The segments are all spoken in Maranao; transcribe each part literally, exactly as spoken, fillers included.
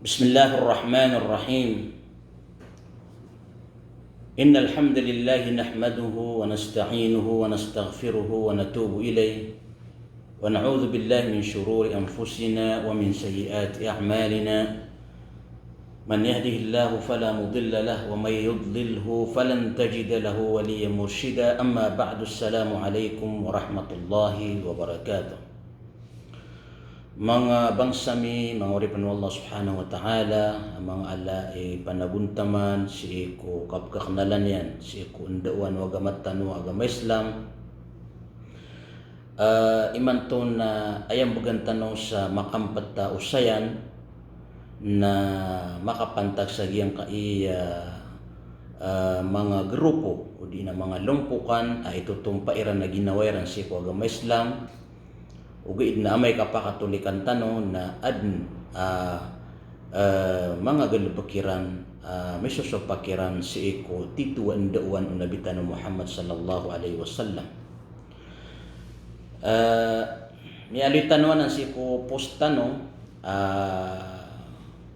بسم الله الرحمن الرحيم. إن الحمد لله نحمده ونستعينه ونستغفره ونتوب إليه، ونعوذ بالله من شرور أنفسنا ومن سيئات أعمالنا. من يهده الله فلا مضل له ومن يضلله فلن تجد له وليا مرشدا. أما بعد، السلام عليكم ورحمة الله وبركاته. Manga bangsa mi, manga oripn o Allah Subhanahu wa Ta'ala, a manga ala i panagontaman sii ko kapkhaknalan iyan sii ko ndaowan o agama tano a agama Islam. Ah, imanto na aya mbgan tano sa makampt a osayan na makapantag sa giyangkai a, ah, manga grupo odi na manga lompokan a itotompa iran a ginawa iran sii ko agama Islam. Ogaid na amay ka pakatolikan tano na adn a, ah, manga galbk iran a misosopak iran sii ko tito a ndaowan o Nabi tano Muhammad sallallahu alaihi wasallam. Ah, miyaaloy tano anan sii ko post tano, ah,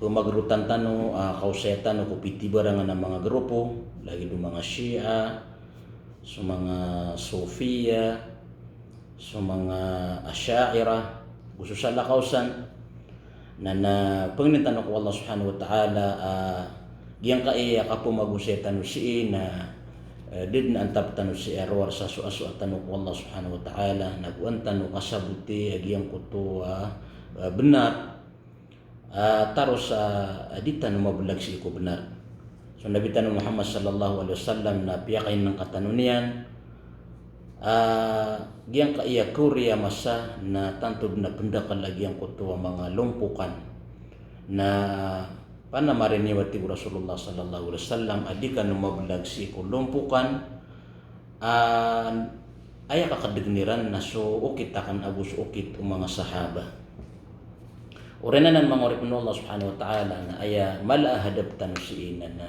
pmagrotan tano, ah, kaosaya tano ko pitibarangan a manga grupo, lagid o manga Shia, so manga Sufiya, so manga Asha'irah, go so salakaw san. Na, na pangnin tano ko Allah Subhanahu wa Ta'ala, ah, giyangkai a kapmagosay tano sii na, eh, da dn antap tano sii a rowar sa soasoa tano ko Allah Subhanahu wa Ta'ala, na go an tano kasaboti a giyangkoto a, ah, bnar, ah, taros a, ah, di tano mablag sii ko bnar. So Nabi tano Muhammad sallallahu alaihi wasallam na piyakainngka tano niyan, ah, giyangkai a kaori a masa na tanto dn a pndakl a giyangkoto a manga lompokan. Na panamarin iyo a tig o Rasulullah sallallahu alaihi wasallam a di kano mablag sii ko lompokan, ah, aya kakdgn iran na so okit akn ago so okit o manga sahaba. Oriyan anan manga oripn o Allah Subhanahu wa Ta'ala na aya mala a hadap tano sii na, na,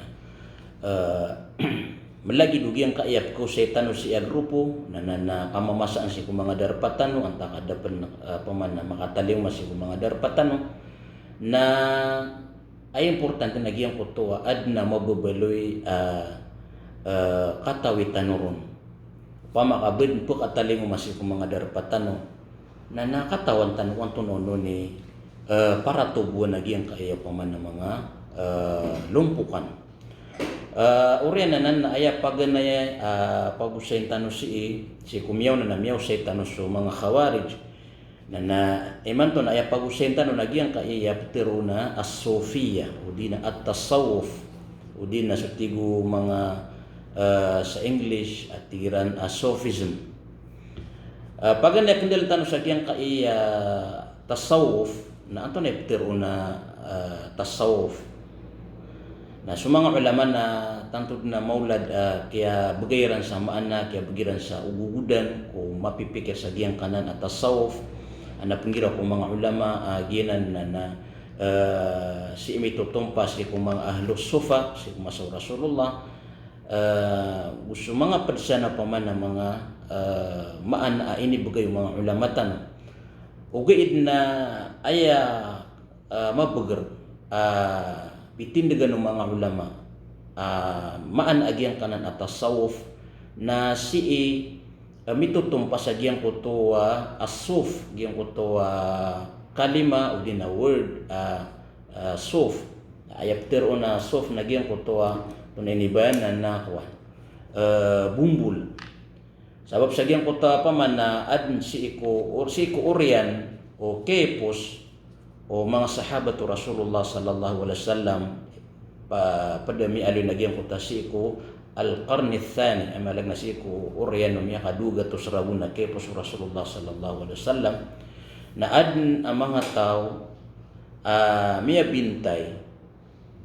eh, mlagid o giyangkai a pkaosay tano sii a grupo, na, na, na kamamasaan sii ko manga darpa tano, antaa ka da pn, eh, pman a makatalingoma sii ko manga darpa tano, na aya importante na giyangkoto a adn a mababaloy a, eh, katawi tano ron. Opama ka ba dn pkatalingoma sii ko manga darpa tano, na, na katawan tano ko antonaa onon i, eh, paratobowan a giyangkai a opama na manga, eh, lompokan. Eh, oriyan anan na aya paganay a, ah, pagosayn tano sii, sii ko miyaona na miyaosay tano so manga Khawarij. Na, na imanto na aya pagosayn tano na giyangkai a ptharoon a as-Sufiya, odi na at-tasawuf, odi na so tig o manga, eh, sa English a tig iran a Sufism. Eh, paganay a pndaln tano sa giyangkai a tasawuf, na antonaa i ptharoon a, eh, tasawuf. Na so manga ulama na tanto dn a maolad, ah, kiyabgay iran sa maana, kiyabgay iran sa ogogodan ko mapipikir sa giyangkanan a tasawuf. Adn a pnggiraw ko manga ulama, ah, giyanan na, na, eh, sii mitotompa sii ko manga ahlus sufa, sii ko masa o Rasulullah. Eh, go so manga pd san a opama na manga, eh, maana a inibgay o manga ulama tano. Ogaid na aya, ah, mabagr, ah, pitindgan o manga ulama, ah, maana a giyangkanan a tasawuf na sii, ah, mitotompa sa giyangkoto a, ah, suf, giyangkoto a, ah, kalima odi na word, ah, ah, suf. Aya ptharoon a suf na giyangkoto a, ah, tonaa ini ba na, na kowan, eh, bombol. Sabap sa giyangkoto a opama na adn sii ko, or sii ko oriyan o kiyapos o manga sahabat o Rasulullah sallallahu alaihi wasallam, pa, pd a miyaaloy na giyangkoto a sii ko al-qarni thani, a maana na sii ko oriyan o miyakadowa gatos ragon a kiyapos o Rasulullah sallallahu alaihi wasallam, na adn a manga taw a miyabintay,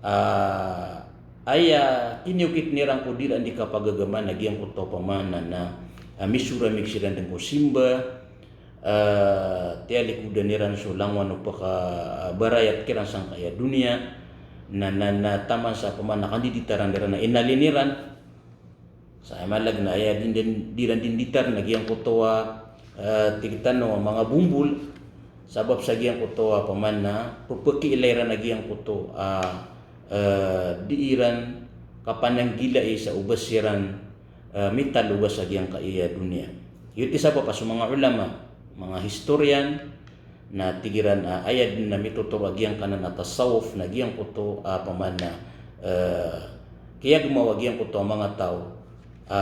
ah, aya kiniokit iran ko dii iran dii kapagagama na giyangkoto a opama na, ah, misoramig siran dn ko simba, ah, tiyalikodan iran so langowan o paka, ah, barayat kiran sangkaya doniya, na, na, na taman sa opama na kandiditaran iran a inalin iran. Sa aya maana na aya dii, dii, dii iran dinditar na giyangkoto a, eh, tig tano a manga bombol. Sabap sa giyangkoto a opama na pepekilay iran a giyangkoto a, eh, di iran kapananggilai sa oba siran, eh, mitaloga sa giyangkaya doniya. Giyoto i sabap a so manga ulama, manga historian, na tig iran a aya den a mitotoro a giyangkanan a tasawuf na giyangkoto a opama na, eh, kiyagemaw a giyangkoto a manga taw a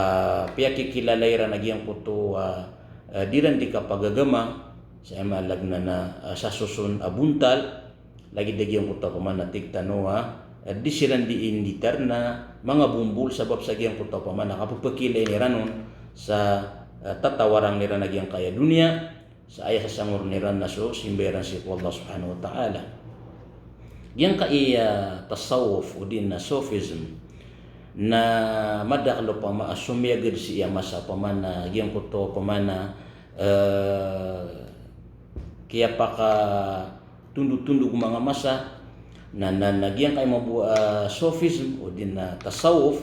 piyakikilala iran a giyangkoto a, eh, di iran di kapagagama sa aya maana na, eh, sa soson a bontal, lagid a giyangkoto a opama na tig tano a, eh, di siran di inditar na manga bombol sabap sa giyangkoto a opama na kapepekilay iran on sa, eh, tatawarang iran a giyangkaya doniya, sa aya sasangoren iran na so simba iran sii ko Allah Subhanahu wa Ta'ala. Giyangkaya tasawuf odi na Sufism na madakel opama a somiyagad sii a masa opama na giyangkoto opama na, eh, kiyapakatondotondog o manga masa, na, na, na giyangkaya mambo a Sufism odi na tasawuf,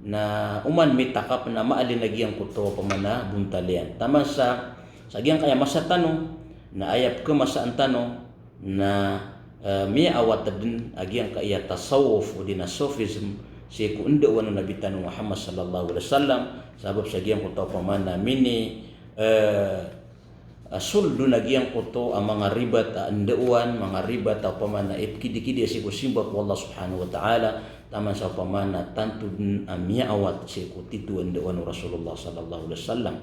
na oman mitakap na maalin a giyangkoto opama na bontal iyan. Taman sa, sa giyangkaya masa tano, na aya pekemasaan tano, na, eh, miyaawat den a giyangkaya tasawuf odi na Sufism sii ko ndaowan o Nabi tano Muhammad sallallahu alaihi wasallam, sabap sa giyangkoto opama na mini, eh, ah, sold on a giyangkoto a manga ribat a ndaowan, manga ribat a opama na ipekidikidi sii ko simba ko Allah Subhanahu wa Ta'ala, taman sa opama na tanto den a miyaawat sii ko tito a ndaowan o Rasulullah sallallahu alaihi wasallam.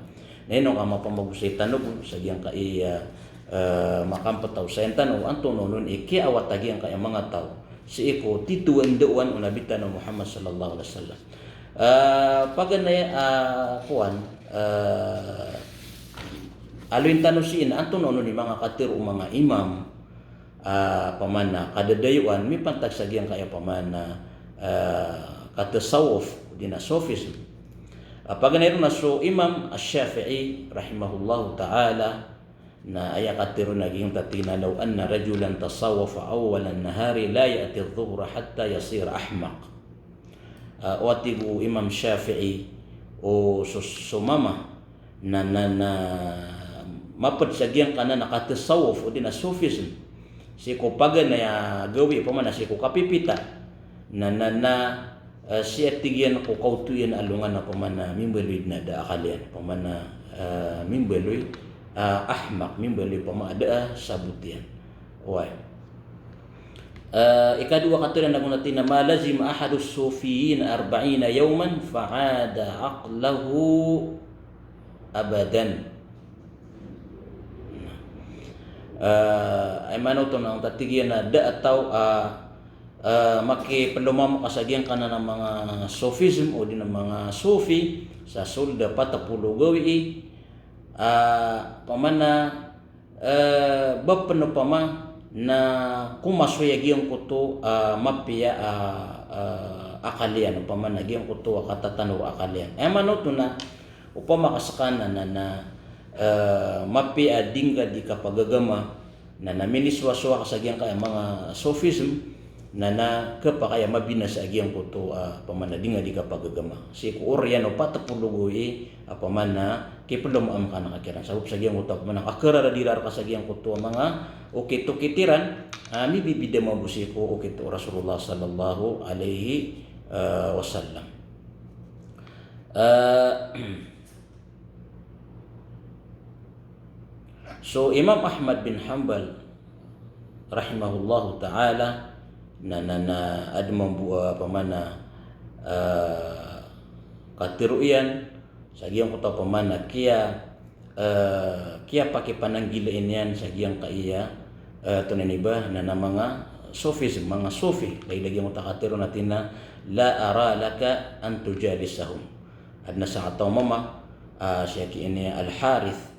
Na ino ka mapamagosay tano bo sa giyangkaya, eh, makampetaw sa iyan tano, antonaa onon i kiyaawat a giyangkaya manga taw sii ko tito a ndaowan o Nabi tano Muhammad sallallahu alaihi wasallam. Eh, paganay, eh, kowan, eh, aloyin tano sii na antonaa onon i manga katero o manga imam, eh, opama na kadadayoan mipantag sa giyangkaya opama na, eh, katasawuf odi na Sufism. Eh, paganay ron na so Imam Ash-Shafi'i rahimahullahu ta'ala, na aya katero na giyangkoto a tig iyan a, "Law anna rajulan tasawwafa awwalan nahari la ya'ti adh-dhuhra hatta yasira ahmaq." Ah, o a tig o Imam Shafi'i, o so, so mama na, na, na maped sa giyangkanan a katasawuf odi na Sufism sii ko paganay a gawii, opama na sii ko kapipita, na, na, na, eh, sii a tig iyan ko kaoto iyan a alongan a opama na mimbaloy den a da a akal iyan, opama na, eh, mimbaloy, eh, ahmaq, mimbaloy opama a da a sabot iyan. Oway. Eh, ikadowa a katero na gona tig iyan a, "Ma lazima ahadus sufiyyin arba'ina yawman fa'ada aqlahu abadan." Eh, aya maana oto na tig iyan a da a taw a, eh, makipelomamok sa giyangkanan a manga Sufism odi na manga Sufi sa sold a patapolo gawii, eh, opama na, eh, ba pen opama na komasoy a giyangkoto a mapiya a, eh, akal iyan, opama na giyangkoto a katatanor a akal iyan. Aya maana oto na opama ka seka na, na, na, eh, mapiya a di ngka di kapagagama, na, na minisowasowa ka sa giyangkaya manga Sufism, na, na kepakay a mabinasa a giyangkoto a, opama na di ngka di kapagagama. Sii ko oriyan o patapolo gawii, opama na kipelomaamok ka kiran. Sabap sa giyangkoto a opama na kakeraradirar ka sa giyangkoto a manga okit-okit iran, ah, mibibida mambo sii ko okit o Rasulullah sallallahu alaihi, eh, wasallam. Eh, so Imam Ahmad bin Hanbal rahimahullahu ta'ala, na, na, na aden mambo a opama na, eh, katero iyan sa giyangkoto a opama na kiya, eh, kiyapakipananggila iyan sa giyangkaya, eh, tonaa ini ba, na, na manga Sufism, manga Sufi, lagid a giyangkoto a katero na tig iyan a, "La ara laka an tujalisahum." Aden a sakataw a mama, ah, sii ki ini Al-Harith,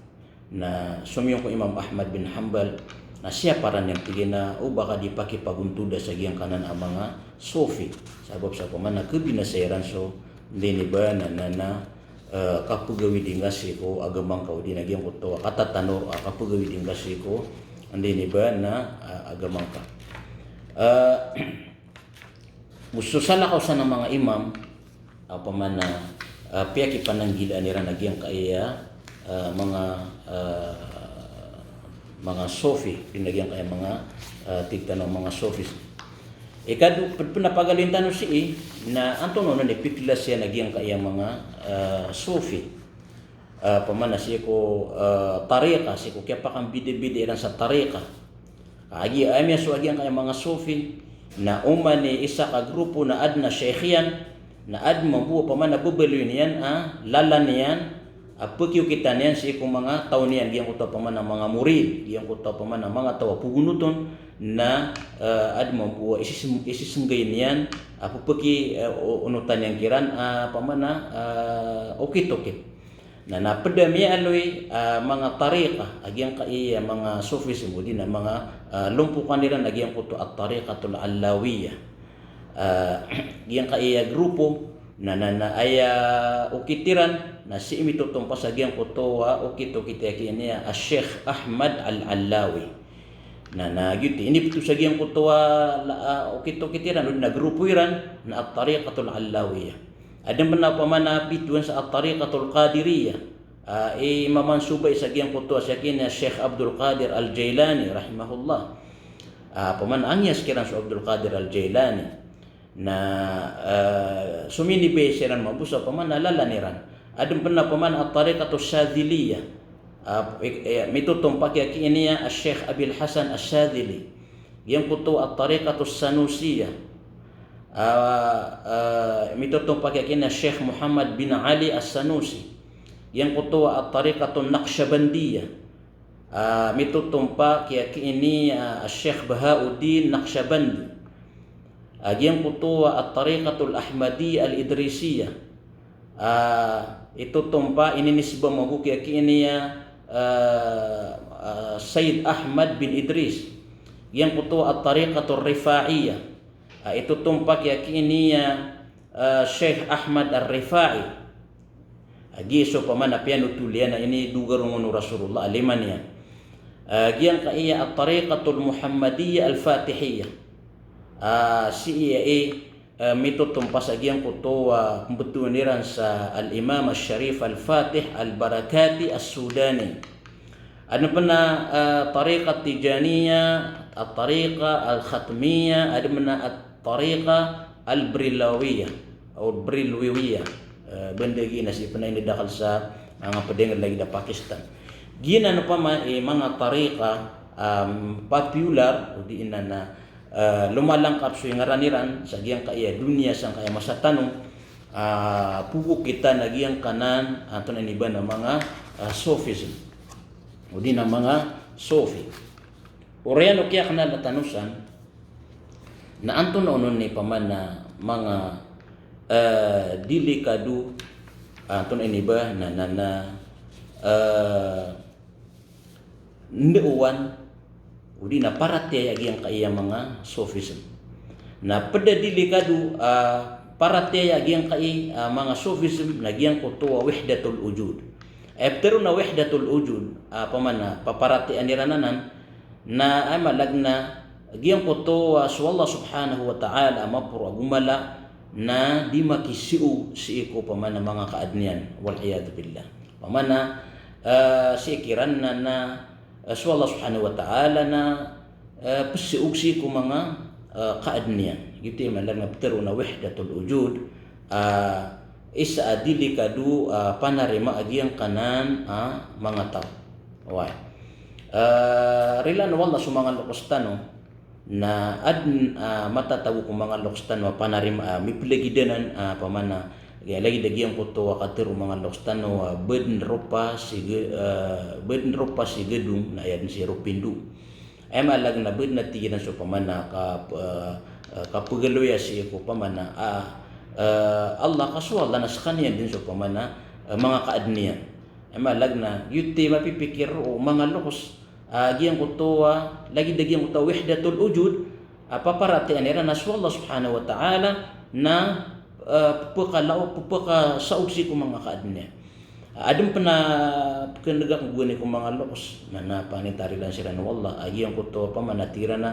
na somiyong ko Imam Ahmad bin Hanbal, na siyaparan iyan tig iyan a, o ba ka di pakipagontoda sa giyangkanan a manga Sufi. Sabap sa opama na kebinasa iran so, anda ini ba, na, na, na, eh, kapegawidi ngka sii ko agama ngka, odi na giyangkoto a katatanor a kapegawidi ngka sii ko, anda ini ba, na, eh, agama ngka. Eh, Go so salakaw san a manga imam, opama na, ah, piyakipananggilaan iran a giyangkaya, ah, manga, ah, manga Sufi, di na giyangkaya manga, ah, tig tano a manga Sufi. Ika dowa, ped-, ped na pagaloyin tano sii, na antonaa onon i peklas iyan a giyangkaya manga, ah, Sufi. Ah, pamana sii ko, ah, tariqa, sii ko kiyapakambidabida iran sa tariqa. Agi, aya miyasowa a giyangkaya manga Sufi, na oman i isa ka grupo na aden a sheikh iyan, na aden mambo a pamana bebaloy niyan a lalan iyan, a pekiyokitan iyan sii ko manga taw niyan, giyangkoto a pamana manga morid, giyangkoto a pamana manga taw a pogonoton, na, eh, aden mambo a isisem-, isisenggay niyan a pepeki, eh, o-, onotan iyan kiran a pamana, eh, okit-okit. Na, na ped a miyaaloy a manga tariqa a giyangkaya manga Sufism, odi na manga, ah, lompokan iran a giyangkoto a Tariqatul Allawiyah. Ah, giyangkaya grupo, na, na, na aya okit iran, na sii mitotompa sa giyangkoto a okit-okit a kiiniya a Sheikh Ahmad Al-Allawi. Na, na giyoto i inipto sa giyangkoto a la-, ah, okit-okit iran, odi na grupo iran, na At-Tariqatul Allawiyah. Aden pen a pamana pitowan sa At-Tariqatul Qadiriyah. Ah, i mamansoba i sa giyangkoto a siya kiiniya Sheikh Abdul Qadir Al-Jailani rahimahullah. Ah, pamana angiyas kiran so Abdul Qadir Al-Jailani. Na, ah, sominibay siran mambo sa pamana lalan iran. Aden pen a pamana At-Tariqatus Shadhiliyah. Ah, i-, i-, mitotompa kiya kiiniya a Sheikh Abil Hasan Ash-Shadhili. Giyangkoto a Tariqatus Sanusiyah. Ah, ah, mitotompa kiya kiiniya Sheikh Muhammad bin Ali As-Sanusi. Giyangkoto a Tariqatun Naqshbandiyah. Ah, mitotompa kiya kiiniya Sheikh Bahauddin Naqshbandi. Ah, giyangkoto a Tariqatul Ahmadiyyah Al-Idrisiyyah. Ah, itotompa, ininisba mambo kiya kiiniya, ah, ah, Sayyid Ahmad bin Idris. Giyangkoto a Tariqatur Rifa'iyyah. Ah, itotompa kiya kiiniya, ah, Sheikh Ahmad Ar-Rifa'i. Ah, giya so pamana piyanothol iyan a inidogarong o Rasulullah a lima niyan. Ah, giyangkaya a Tariqatul Muhammadiyyah Al-Fatihiyyah. Ah, sii aya i, eh, mitotompa sa giyangkoto a pembetowan iran sa Al-Imam Ash-Sharif Al-Fatih Al-Barakati As-Sudani. Aden pen a, eh, Tariqat Tijaniyyah, At-Tariqah Al-Khatmiyyah, aden pen a At-Tariqah Al-Brilawiyah, o Brilwiwiyah. Eh, banda giyanan sii pen a inidakl sa manga pedengel lagid a Pakistan. Giyanan opama i manga tariqah, um, popular, odi na na, eh, lomalangkap so ingaran iran sa giyangkaya doniya sangkaya masa tano, ah, pogo kita na giyangkanan, antonaa ini ba na manga, ah, Sufism. Odi na manga Sufi. Oriyan o kiyaknala tano san, na antonaa onon i pamana manga, eh, delikado, antonaa ini ba na, na, na, eh, ndaowan, odi na paratiyaya a giyangkaya manga Sufism. Na ped a delikado a paratiyaya a giyangkaya a manga Sufism na giyangkoto a wahdatul wujud. Aya petero na wahdatul wujud, a pamana paparatiyayaan iran anan, na aya maana na giyangkoto a so Allah subhanahu wa ta'ala a maporo a gomala na di makisiyog sii ko pamana manga kaadn iyan, wal iyadhu billah. Pamana, eh, sii kiran na, na, eh, so Allah subhanahu wa ta'ala na, eh, pesiyog sii ko manga, eh, kaadn iyan. Giyoto i maana na petero na wahdatul wujud, ah, isa a delikado, ah, panarima a giyangkanan a manga taw. Oway. Eh, rilaan o Allah so manga loks tano, na adn a matatago ko manga loks tano a panarima, ah, mipelagid anan, ah, pamana, lagid a giyangkoto a katero o manga loks tano a badn ropa si ge-, ah, badn ropa si gedong na aya dn si ropindo. Aya maana na badn a tig iran so pamana ka, ah, ah, kapegaloya sii ko pamana, ah, ah, Allah, ka so Allah na sekaniyan dn so pamana, ah, manga kaadn iyan. Aya maana na giyoto i mapipikir o manga loks, ah, giyangkoto a, lagid a giyangkoto a wahdatul wujud, a paparatiyayaan iran a so Allah subhanahu wa ta'ala na, eh, pepekalaw, pepekasaog sii ko manga kaadn iyan. Adn pen a pekenegak gowani ko manga loks, na, na panitarilan siran o Allah, a giyangkoto pamana tig iran a,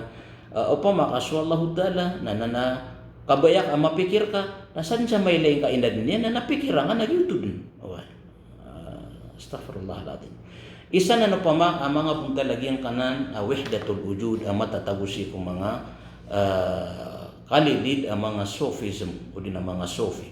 eh, opama ka so Allahu ta'ala, na, na, na, kabaya ka a mapikir ka, na sadn sa mailay ngka inadn iyan, na, na pikiran ka na giyoto dn. Oway. Ah, astaghfirullahal azim. Isa nan opama a manga bontal a giyangkanan a wahdatul wujud a matatago sii ko manga, ah, kalilid a manga Sufism odi na manga Sufi.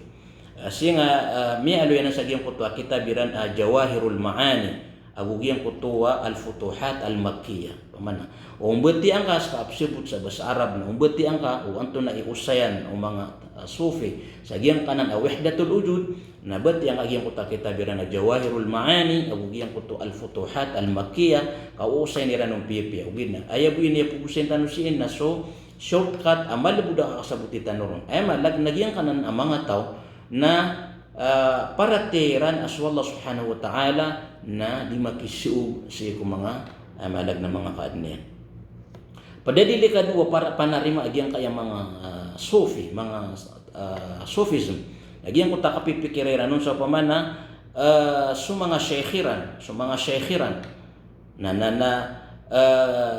Ah, sii nga, ah, miyaaloy anan sa giyangkoto a kitab iran a Jawahirul Ma'ani, ago giyangkoto a Al-Futuhat Al-Makkiyah. Opama na, o mbatiya ngka sa kapsabot sa basa Arab na, o mbatiya ngka o antonaa i osayan o manga, ah, Sufi sa giyangkanan a wahdatul wujud, na batiya ngka giyangkoto a kitab iran a Jawahirul Ma'ani, ago giyangkoto Al-Futuhat Al-Makkiyah, ka oosay iran on piyapiya. Ogaid na aya bo i niyan pogosayn tano sii na so shortcut a malbod a kasaboti tano ron. Aya maana na giyangkanan a manga taw na, ah, paratiyaya iran a so Allah Subhanahu wa Ta'ala na di makisoog sii ko manga, ah, malag na manga kaadn iyan. Pd a diligadowa a para-, panarima a giyangkaya manga, ah, Sufi, manga, ah, Sufism. Na giyangkoto a kapipikira iran on sa opama na, ah, so manga shaykh iran, so manga shaykh iran. Na, na, na, ah,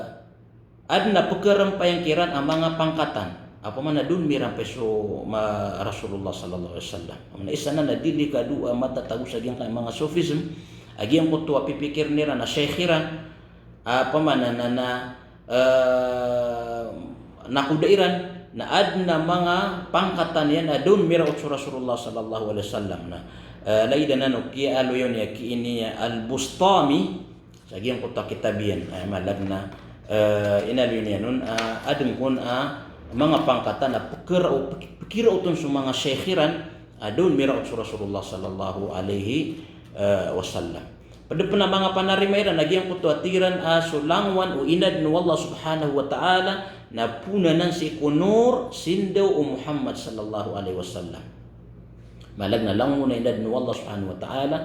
adn a pkarampay kiran a manga pangkatan. Opama na doon mirampay so ma-, Rasulullah sallallahu alaihi wasallam. Opama na isa nan a diligadowa a matatago sa giyangkaya manga Sufism, a giyangkoto a pipikirn iran a shaykh iran, opama na, na, na, eh, nakoda iran, na adn a manga pangkatan iyan a doon miraot so Rasulullah sallallahu alaihi wasallam. Na, eh, lagid anan o kiyaaloy on i, ki-, ini, Al-Bustami, sa giyangkoto a kitab iyan, eh, malag na, eh, inaloy niyan on, ah, adn kon, ah, manga pangkatan a pkira-, pk-, pkiraot on so manga shaykh iran, ah, doon miraot so Rasulullah sallallahu alaihi, eh, wasallam. Pd pn a manga panarima iran a giyangkoto a tig iran a so langowan o inadn o Allah Subhanahu wa Ta'ala na poon anan sii ko nur, sindaw o Muhammad sallallahu alaihi wasallam. Malag na langon a inadn o Allah Subhanahu wa Ta'ala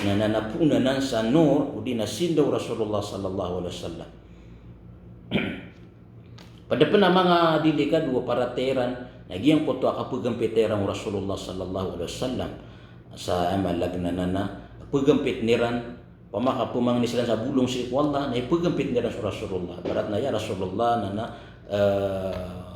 na, na, na poon anan sa nur, odi na sindaw o Rasulullah sallallahu alaihi wasallam. Pd pn a manga diligadowa a paratiyaya iran na giyangkoto a kapagampita iran o Rasulullah sallallahu alaihi wasallam. Sa, eh, malag na, na, na pagampitn iran, opama ka pmangni siran sa bolong sii ko Allah, na ipagampitn iran so Rasulullah. Ibarat na, ya Rasulullah, na, na, eh,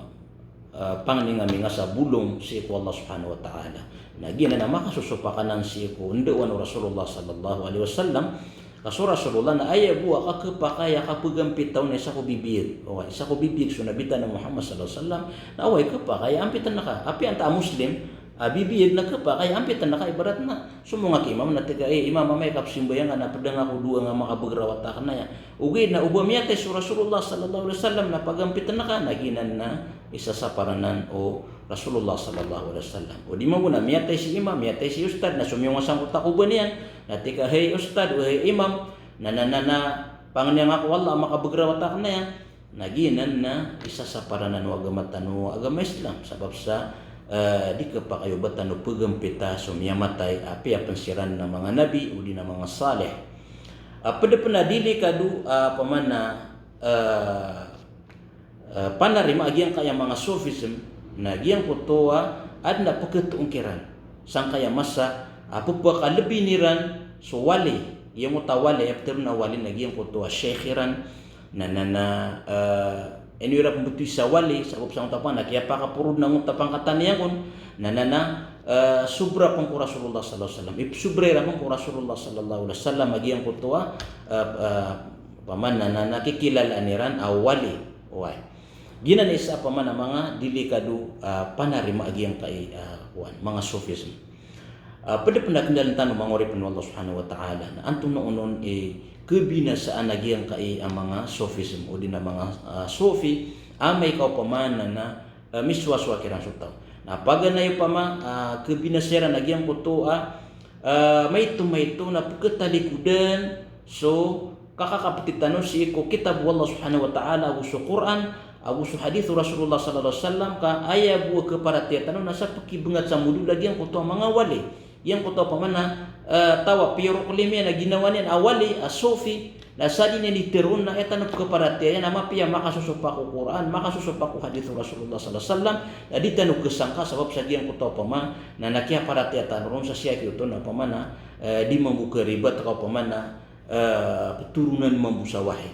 eh, pangnin ami nga sa bolong sii ko Allah Subhanahu wa Ta'ala. Na giyanan a makasosopak anan sii ko ndaowan o Rasulullah sallallahu alaihi wasallam. Ka so Rasulullah na aya bo a kakepakay a kapagampita on na isa ko bibiyag. O, isa ko bibiyag so Nabi tano a Muhammad sallallahu alaihi wasallam. Na oway, kepakay a ampitn ka. Apiya antaa a Muslim a bibiyag na kepakay a ampitn ka, ibarat na somonga ki imam na tig ka, "Eh, Imam, amay ka pzambayang ka na pd angka ko dowa nga makabagraw a taak na aya." Ogaid na o ba miyatay so Rasulullah sallallahu alaihi wasallam na pagampitn ka, na giyanan na isasapar anan o Rasulullah sallallahu alaihi wasallam. O di mambo na miyatay si imam, miyatay si ustad, na somiyong a sangkoto a koba niyan, na tig ka, "Hay ustad, o hay imam, na, na, na, na, pangni angka ko Allah a makabagraw a taak na aya." Na giyanan na isasapar anan o agama tano a agama Islam, sabap sa, eh, di kepakay o ba tano pagampita so miyamatay, apiya pn siran na manga nabi, odi na manga salih. Ah, pd pn a diligadowa, ah, opama na, eh, eh, panarima a giyangkaya manga Sufism, na giyangkoto a adn a pkhatoon kiran sangkaya masa a pphakalebi iran so wali, giyangkoto a wali, a ptharoon a wali na giyangkoto a shaykh iran, na, na, na, eh, ino iran pmbtowi sa wali, sabap sangkoto a pangkatan, na kiyapakaporod na angkoto a pangkatan iyan kon, na, na, na, eh, sobra pn ko Rasulullah sallallahu alaihi wasallam. Ipsobra iran pn ko Rasulullah sallallahu alaihi wasallam a giyangkoto a, eh, eh, opama na, na, na kikilalaan iran a wali. Oway. Giyanan i isa opama na manga diligadowa a panarima a giyangkai, ah, kowan, manga Sufism. Ah, pd pn a kndaln tano manga oripn o Allah Subhanahu wa Ta'ala na antonaa onon i kebinasaan a giyangkai a manga Sufism, odi na manga, ah, Sufi, amay ka opama na, na, ah, misowasowa kiran so taw. Na paganay opama, ah, kebinasa iran a giyangkoto a, ah, maito-maito na pkhatalikodan so kakakapti tano sii ko kitab o Allah Subhanahu wa Ta'ala, ago so Qur'an, ago so hadith o Rasulullah sallallahu alaihi wasallam, ka aya bo a khaparatiyaya tano na sa pkhibangat sa modol a giyangkoto a manga wali. Giyangkoto a opama na, eh, taw a piyoroklim iyan a ginawa niyan a wali, a Sufi, na sa di niyan di tharoon na aya tano pkhaparatiyaya na mapiya makasosopak ko Qur'an, makasosopak ko hadith o Rasulullah sallallahu alaihi wasallam, na di tano khasangka sabap sa giyangkoto a opama na, na kiyaparatiyaya tano ron sa siyaki oto na opama na, eh, di mambo kharibat ka opama na, eh, ptoronan mambo sa wahi.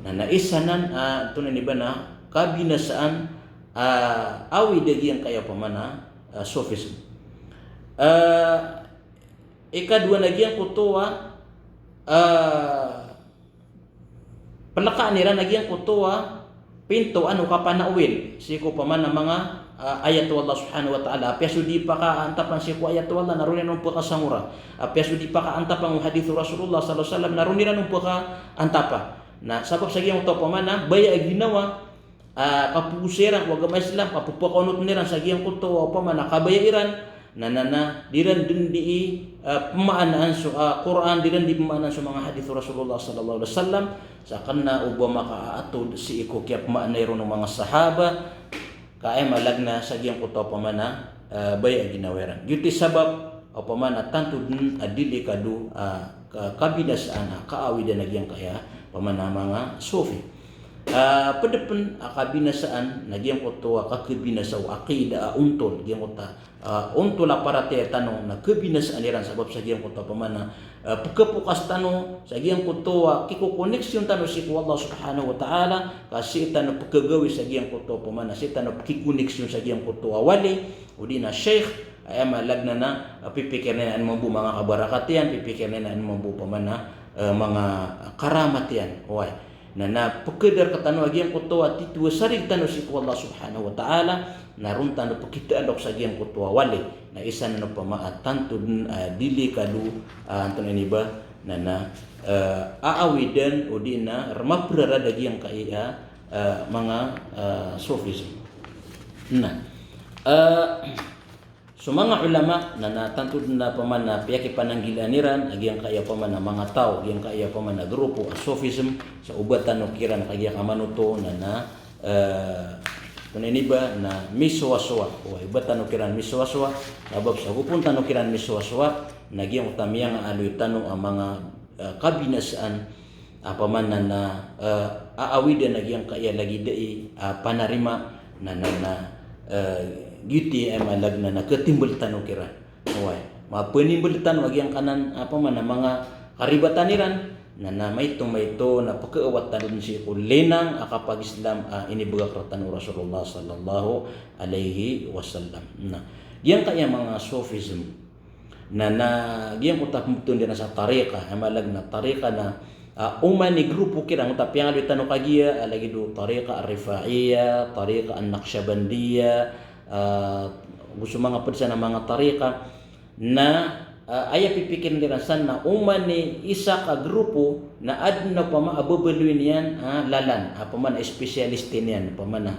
Na, na isa nan, ah, antonaa ini ba na kabinasaan, ah, awid a giyangkaya opama na, ah, Sufism. Eh, ikadowa na giyangkoto a, ah, pelekaan iran a giyangkoto a pinto ano kapanawil sii ko opama na manga, ah, ayat o Allah subhanahu wa ta'ala. Apiya so di pakaantapan sii ko ayat o Allah na roo iran on pekasangora. Apiya so di pakaantapan o hadith o Rasulullah sallallahu alaihi wasallam na roo iran on pekaantapa. Na sabap sa giyangkoto opama na baya a ginawa, ah, kapogosa iran ko agama Islam, kapepakaonot iran sa giyangkoto opama na kabaya iran, na, na, na, di iran den di, ah, pemaanaan so, ah, Qur'an, di iran di pemaanaan so manga hadith o Rasulullah sallallahu alaihi wasallam, sa kena o ba makaatod sii ko kiyapemaanai ron o manga sahaba, ka aya maana na sa giyangkoto opama na, ah, baya a ginawa iran. Giyoto i sabap opama na tanto den a delikado, ah, ka-, kabinasaan, ah, kaawidan a giyangkaya opama na manga Sufi. Ah, ped pen a kabinasaan na giyangkoto a kakebinasa o aqida a ontol, giyangkoto a, ah, ontol a paratiyaya tano na kebinasaan iran sabap sa giyangkoto opama na, ah, pekepokas tano sa giyangkoto a kikokoneksyon tano sii ko Allah subhanahu wa ta'ala, ka sii tano pekegawii sa giyangkoto opama na sii tano pekikoneksyon sa giyangkoto a wali, o di na sheikh, aya maana na, ah, pipikiren iran mambo manga kabarakat iyan, pipikiren iran mambo opama na, ah, manga karamat iyan. Oway. Na, na pekeder ketano a giyangkoto a titho a sarig tano sii ko Allah subhanahu wa ta'ala, na ron tano pekitaalok sa giyangkoto a wali. Na isa nan opama a tanto den, ah, delikado, ah, antonaa ini ba, na, na, ah, aawidan o di na remaperarad a giyangkaya, ah, manga, ah, Sufism. Na, ah, so manga ulama, na, na tanto den a opama na piyakipananggilaan iran a giyangkaya opama na manga taw, giyangkaya opama na grupo a Sufism, sa o ba tano kiran kagiya kamanoto, na, na, eh, antonaa ini ba, na misowasowa. Oway, o ba tano kiran misowasowa, sabap sa go pen tano kiran misowasowa, na giyangkoto a miyangaaloy tano a manga, eh, kabinasaan, opama na, eh, aawidan a giyangkaya lagid ai, ah, panarima, na, na, na, eh, giyoto i, eh, maana na, na ketimbel tano kiran. Oway. Mapenimbel tano a giyangkanan, opama na manga karibatan iran, na, na maito, maito, na pekeawat tano den sii ko linang a kapag-Islam, ah, inibegak rektano o Rasulullah sallallahu alaihi wasallam. Na giyangkaya manga Sufism, na, na giyangkoto a pembetowan iran sa tariqa, aya maana na tariqa na, ah, oman i grupo kiran, oto a piyangaaloy tano kagiya, ah, lagid o tariqa ar-Rifa'iyya, tariqa an-Naqshbandiyya, ah, go so manga ped san a manga tariqa, na, ah, aya pipikiren iran san na oman i isa ka grupo na aden a opama a bebaloy niyan, ah, lalan, opama na specialist niyan, opama na,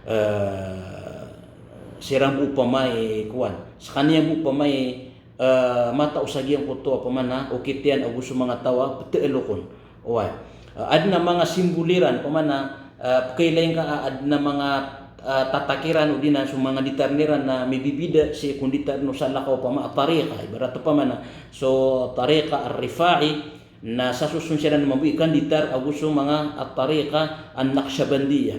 eh, siran bo opama i kowan, sekaniyan bo opama i, eh, matao sa giyangkoto a opama na okit iyan ago so manga taw a petaalokon. Oway. Eh, aden a manga simbol iran, opama na, eh, pekailay ngka a aden a manga, eh, tatak iran, o di na so manga ditar iran na mibibida sii ko ditar o salakaw opama a tariqa. Ibarat opama na so tariqa ar-Rifa'i, na sasoson siran mambo i kanditar ago so manga at-tariqa an-Naqshbandiyya.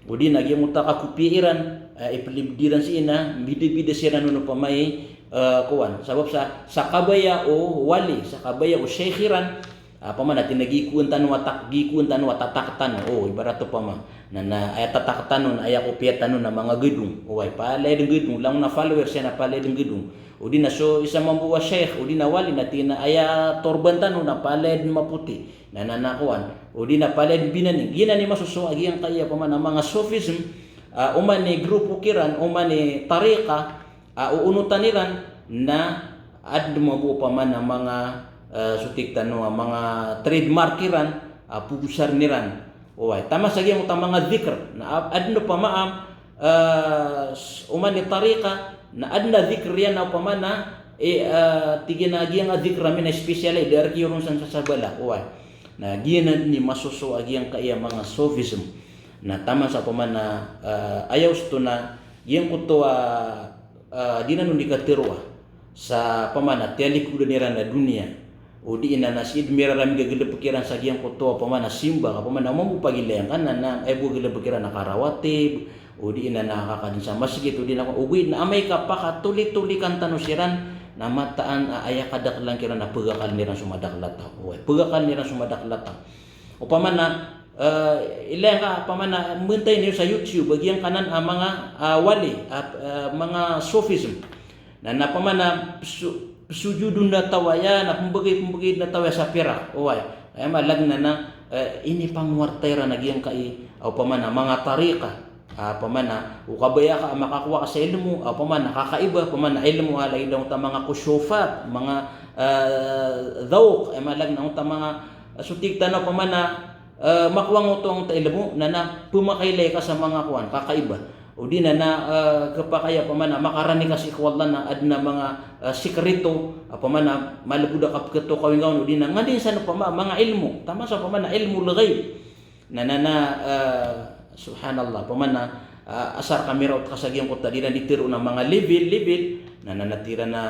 O di na giyangkoto a kakopiya iran, eh, ipelibed iran sii na, bida-bida siran on opama i, eh, kowan. Sabap sa, sa kabaya o wali, sa kabaya o sheikh iran, opama na tig iyan a gikowan tano a tak-, gikowan tano a tatak tano. O, ibarat opama. Na, na aya tatak tano, na aya kopiya tano na manga gedong. Oway, palaya den gedong, langon a followers iyan na palaya den gedong. O di na so isa mambo a sheikh, o di na wali na tig iyan a aya torban tano na palaya den mapoti. Na, na, na kowan. O di na palaya den binaning. Giyanan i masosowa a giyangkaya opama na manga Sufism, ah, oman i grupo kiran, oman i tariqa, ah, oonotan iran, na aden mambo opama na manga, ah, so tig tano a manga trademark iran, ah, pogosaren iran. Oway, taman sa giyangkoto a manga dhikr. Na, ah, aden opama a, eh, s-, oman i tariqa, na aden a dhikr iyan a opama na, eh, eh, tig iyan a giyangkai a dhikr ami na special a, da a rekiyoron san sa sabala. Oway. Na giyanan i masosowa a giyangkaya manga Sufism. Na taman sa opama na, eh, aya osto na giyangkoto a, eh, di nan on di kateroa. Sa opama na tiyalikodan iran a doniya. O di na na sii den miraram i gagelebekan iran sa giyangkoto a opama na simba, opama na mambo pagilaya ngka na, na aya bo a gelebekan iran na karawatib, o di na na kakaden sa masgit, o di na, ogaid na amay ka pakatolitolikan tano siran, na mataan a aya kadakelan kiran na pegakalen iran so madakel a taw. Oway, pegakalen iran so madakel a taw. Opama na, eh, ilaya ngka, opama na mentay niyo sa YouTube a giyangkanan a manga, ah, wali, ah, ah, manga Sufism. Na, na opama na peso-, pesojodon a taw aya, na pembegay-pembegay a taw aya sa pirak. Oway. Aya maana na, na, eh, inipangwarta iran a giyangkai a opama na manga tariqa, a opama na o kabaya ka a makakowa ka sa ilmo a opama na kakaiba, a opama na ilmo a lagid angkoto a manga kushufat, manga, eh, dhawq, eh, maana lagid angkoto a manga, eh, so tig tano a opama na, eh, makowa angkoto angkoto a ilmo na na pmakailay ka sa manga kowan, kakaiba. O di na na, eh, khapakay a opama na makarani ka sii ko Allah na adn a manga, eh, sikreto, a opama na malbod a kapkhatokawi ngka on, o di na nganin san a opama manga ilmo, taman sa a opama na ilmul ghaib. Na, na, na, eh, subhanallah, a opama na, eh, asar ka miraot ka sa giyangkoto a di iran di tharoon a manga level, level, na, na, na tig iran na,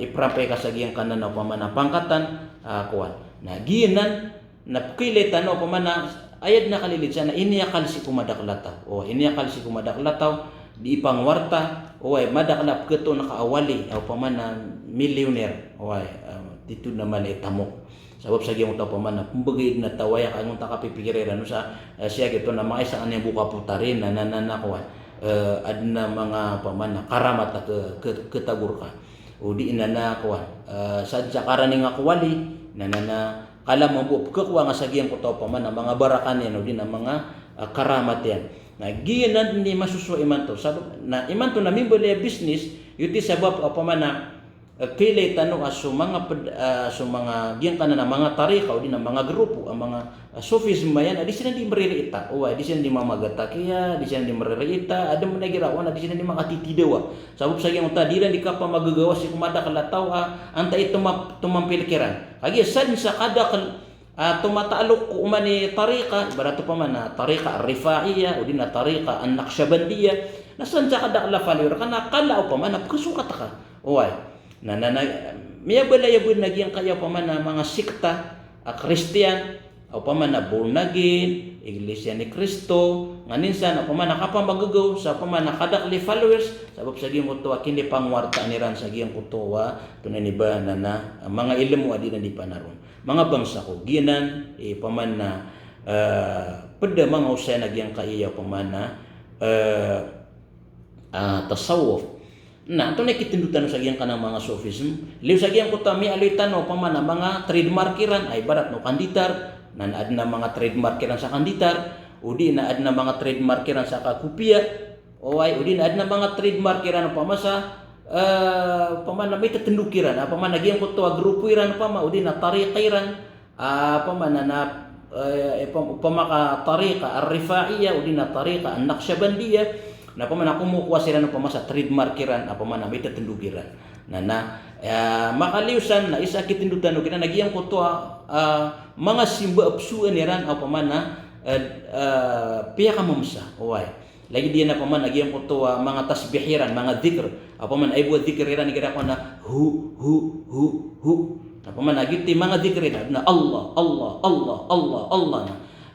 eh, iprampay ka sa giyangkanan a opama na pangkatan, ah, kowan. Na giyanan, na pkhailay tano a opama na aya dn a kalilid sa na iniyakal sii ko madakl a taw. O, iniyakal sii ko madakl a taw, di ipangwarta, oway, madakl a pkhatoon ka a wali, a opama na milyonir, oway, ah, titho dn a mala i tamok. Sabap sa giyangkoto a opama na pmbgay dn a taw a aya ka angkoto a kapipikira iran on sa, eh, sii giyoto na makaisa ka niyan bo kapotarin, na, na, na, na kowan. Eh, adn a manga opama na karamat a kh-, kh-, khatagor ka. O di na na kowan, eh, sadn sa karani ngka ko wali, na, na, na kala mambo pkhakowa ngka sa giyangkoto a opama na manga barakah niyan, o di na manga, eh, karamat iyan. Na giyanan i masosowa imanto. Sabap, na imanto na mimbalay a business, giyoto i sabap a opama na, eh, khailay tano a so manga ped-, eh, so manga giyangkanan a manga tariqa, o di na manga grupo, a manga, eh, Sufism iyan, a di siran di mririita. Oway, di siran di mamagatakiya, di siran di mririita, adn man a igira kowan a di siran di makatitidawa. Sabap sa giyangkoto a di iran di kapamagagawa sii ko madakl a taw a antaa i toma-, tomampil kiran. Kagiya sadn sa kadakl a tomataalok ko oman i tariqa, ibarat opama na tariqa Rifaiya, o di na tariqa An-Naqshbandiya, na sadn sa kadakl a follower ka na kala opama na pkhasokat ka. Oway. Na, na, na, miyabalay a bo na giyangkaya opama na manga sikta a Kristiyan, opama na born again, Iglesia ni Cristo, nganin san opama na kapamagagaw sa opama na kadakl i followers, sabap sa giyangkoto a kinipangwartaan iran sa giyangkoto a tonaa ini ba na, na manga ilmo a di iran di panaron. Manga bangsa ko, giyanan i opama na, eh, pd a manga osayan a giyangkaya opama na, eh, ah, tasawuf. Na antonaa i kitndo tano sa giyangkanan a manga Sufism? Liyo sa giyangkoto a miyaaloy tano opama na manga trademark iran, a ibarat o kanditar, na, na adn a manga trademark iran sa kanditar, o di na adn a manga trademark iran sa kakopiya, oway, o di na adn a manga trademark iran opama sa, eh, opama na mitatndog iran, opama na giyangkoto a grupo iran opama, o di na tariqa iran, ah, opama na, na, eh, opam-, opama ka tariqa Ar-Rifaiya, o di na tariqa An-Naqshbandiya, na opama na komokowa siran opama sa trademark iran, opama na mitatndog iran. Na, na, eh, makaliyo san na isa a kitndo tano kiran na giyangkoto a, ah, manga simba a psowan iran, opama na, eh, eh, piyakamamsa, oway. Lagid iyan opama na giyangkoto a manga tasbih iran, manga dhikr. Opama na aya bo a dhikr iran igira kowan na hu, hu, hu, hu. Opama na giyoto i manga dhikr iran na Allah, Allah, Allah, Allah, Allah.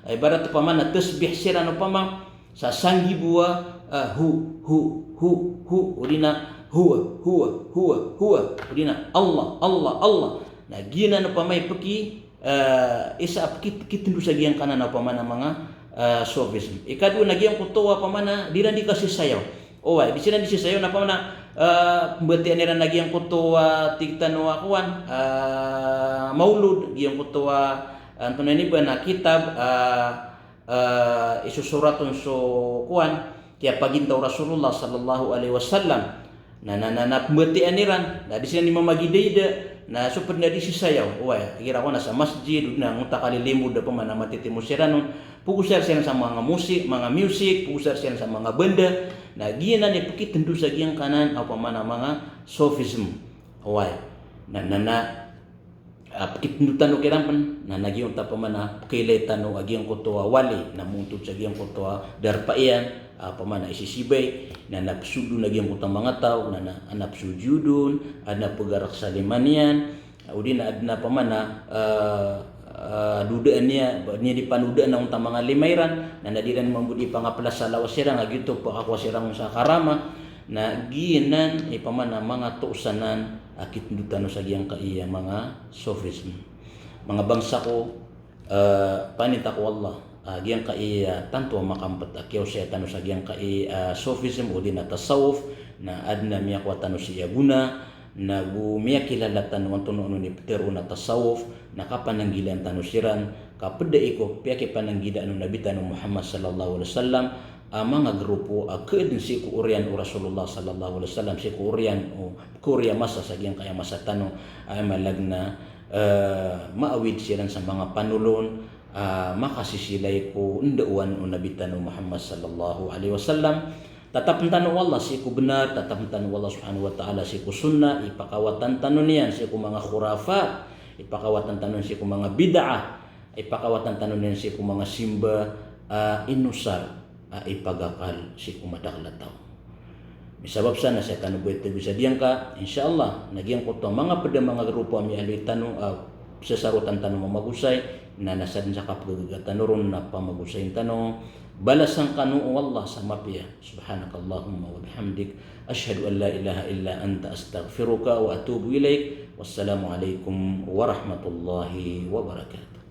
Na ibarat opama na tasbih siran opama sa sanggibo a, ah, hu, hu, hu, hu. O di na huwa, huwa, huwa, huwa. O di na Allah, Allah, Allah. Na giyanan opama i pki eh, isa a pkit-, kitndo sa giyangkanan a opama na manga, eh, Sufism. Ikadowa na giyangkoto a opama na di iran di kasisayaw. Oway, di siran di sisayaw na opama na, eh, pmbatiyaan iran na giyangkoto a tig tano a kowan, eh, maulud, giyangkoto a, eh, antonaa ini ba na kitab, eh, eh, isosorat on so kowan, kiyapagintaw o Rasulullah sallallahu alaihi wasallam. Na, na, na, na pmbatiyaan iran, na di siran di mamagidaida, na so pd na di sisayaw, oway, igira kowan na sa masjid, o di na angkoto a kalilimod a opama na matitimo siran on, pogosar siran sa manga musi-, manga music, pogosar siran sa manga banda, na giyanan i pkitndo sa giyangkanan a opama na manga Sufism, oway. Na, na, na, ah, pkitndo tano kiran pn, na, na giyangkoto a opama na pkhailay tano a giyangkoto a wali, na moontod sa giyangkoto a darpa iyan, ah, opama na isisibay, na, na psodo na giyangkoto a manga taw, na, na, na psojodon, adn a pgarak sa lima niyan, o di na adn a opama na, ah, ah, dodaan iyan, ba niyan di panodaan angkoto a manga lima iran, na, na di iran mambo di pangaplas sa lawas iran, a giyoto pkakowa siran sa karama, na giyanan i opama na manga toos anan a kitndo tano sa giyangkaya manga Sufism. Manga bangsa ko, eh, paninta ko Allah, ah, giyangkaya tanto a makampet a kiyaosaya tano sa giyangkaya Sufism o di na tasawuf, na adn a miyakowa tano sii a gona, na go miyakilala tano antonaa onon i ptharoon a tasawuf, na kapananggilaan tano siran, Kapedai ko piyakipananggidaan o Nabi tano Muhammad sallallahu alaihi wasallam a manga grupo a keden sii ko oriyan o Rasulullah sallallahu alaihi wasallam, sii ko oriyan o, ko oriyan masa sa giyangkaya masa tano, a aya maana niyan na, eh, maawid siran sa manga panolon, a makasisilay ko ndaowan o Nabi tano Muhammad sallallahu alaihi wasallam. Tatapen tano o Allah sii ko benar, tatapen tano o Allah subhanahu wa ta'ala sii ko sunnah, ipakawatan tano niyan sii ko manga khurafat, ipakawatan tano niyan sii ko manga bid'ah, ipakawatan tano niyan sii ko manga simba a inosar a ipagakal sii ko madakel a taw. Misabap sa na sii tano bo ito bisa diyangka, insha Allah, na giyangkoto a manga ped a manga grupo a miyaaloy tano a sesarotan tano mamagosay, na na saden sa kapegagaga tano ron na pamagosayin tano, balasan kano o Allah sa mapiya. Subhanakallahumma wa bihamdik, ashhadu an la ilaha illa anta, astaghfiruka wa atubu ilaik. Wassalamu alaikum warahmatullahi wabarakatuh.